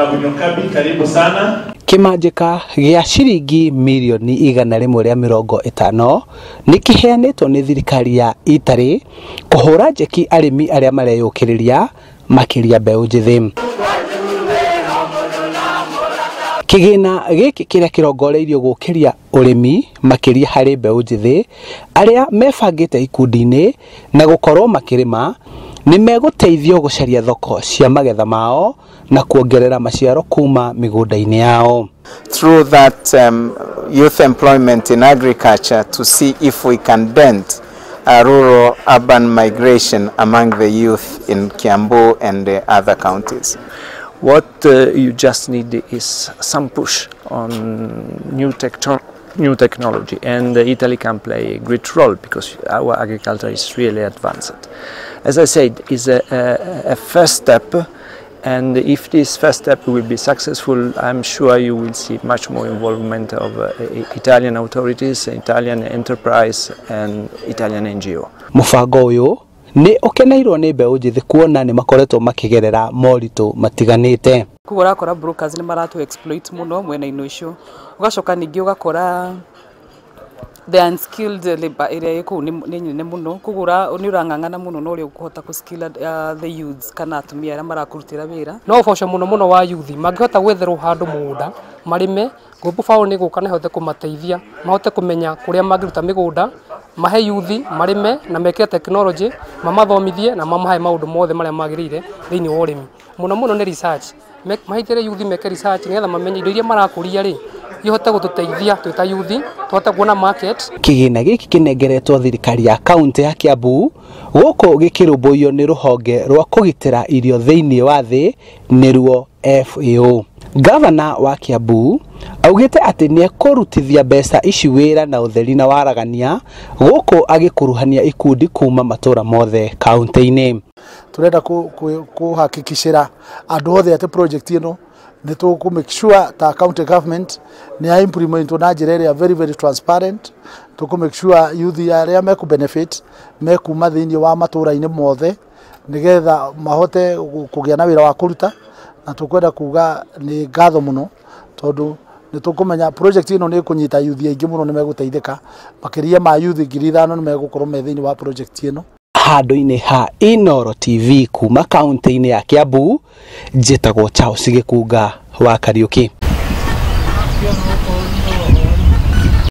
Honorable Nyokabi, karibu sana. Kĩmanjĩka gĩa ciringi mirioni 150 nĩ kĩheanĩtwo nĩ thirikari ya Italy kũhũra njeki arĩmi arĩa mareyũkĩrĩria makĩria mbeũ njĩthĩ. Kĩgĩna gĩkĩ kĩrĩa kĩrongoreirio gũkĩria ũrĩmi makĩria harĩ mbeũ njĩthĩ arĩa mebangĩte ikundi-inĩ na gũkorwo makĩrĩma nĩ megũteithio gũcaria thoko cia magetha mao na kuongerera maciaro kuma mĩgũnda-inĩ yao. Through that youth employment in agriculture to see if we can dent rural urban migration among the youth in Kiambu and the other counties. What you just need is some push on new technology, and Italy can play a great role because our agriculture is really advanced. As I said, it's a first step, and if this first step will be successful, I'm sure you will see much more involvement of Italian authorities, Italian enterprise and Italian NGO. Mũbango ũyũ nĩ ũkeneirwo nĩ mbeũ njĩthĩ kuona nĩ makoretwo makĩgerera moritũ matiganĩte. Koguo ũrakora brokers nĩ maratũ exploit mũno mwena-inĩ ũcio, ũgacoka ningĩ ũgakora the unskilled labor ĩrĩa ĩ kũu nĩ nene mũno, koguo nĩ ũrang'ang'ana mũno na ũrĩa ũkũhota kũ skill the youths kana atumia arĩa marakũrutĩra wĩra. No ũboco mũno mũno wa youth mangĩhota gwetherwo handũ mũgũnda marĩme, Global Fund nĩ gũka na ĩhote kũmateithia mahote kũmenya kũrĩa mangĩruta mĩgũnda, mahe youth marĩme na mekĩre technology, mamathomithie na mamahe maũndũ mothe marĩa magĩrĩire thĩinĩ wa ũrĩmi. Mũno mũno nĩ research, maheithĩre youth meke research nĩgetha mamenye indo iria marakũria rĩ ihote gũtũteithia twĩ ta youth tũhote kuona market. Kĩgĩna gĩkĩ kĩnengeretwo thirikari ya kaunti ya Kiambu gũkũ gĩkĩrũmbũiyo nĩ rũhonge rwa kũgitĩra irio thĩinĩ wa thĩ nĩruo FAO. Gavana wa Kiambu augĩte atĩ nĩ ekũrutithia mbeca ici wĩra na ũtheri na waragania gũkũ agĩkuruhania ikundi kuma matũra mothe kaunti-inĩ. Turenda kũhakikicĩra andũ othe atĩ project ĩno nĩ tũkũ make sure ta county government nĩ ya implement na njĩra ĩrĩa very very transparent. Tũkũ make sure youth arĩa mekũ benefit mekuma thĩinĩ wa matũra-inĩ mothe nĩgetha mahote kũgĩa na wĩra wa kũruta, na tũkwenda kuga nĩ ngatho mũno tondũ nĩ tũkũmenya project ĩno nĩ ĩkũnyita youth aingĩ mũno, nĩ megũteithĩka makĩria ma youth 5,000 nĩ megũkorwo me thĩinĩ wa project ĩno. Handũ-inĩ ha Inooro TV kuma kaunti-inĩ ya Kiambu, njĩtagwo Charles Gĩkunga wa Kariũki.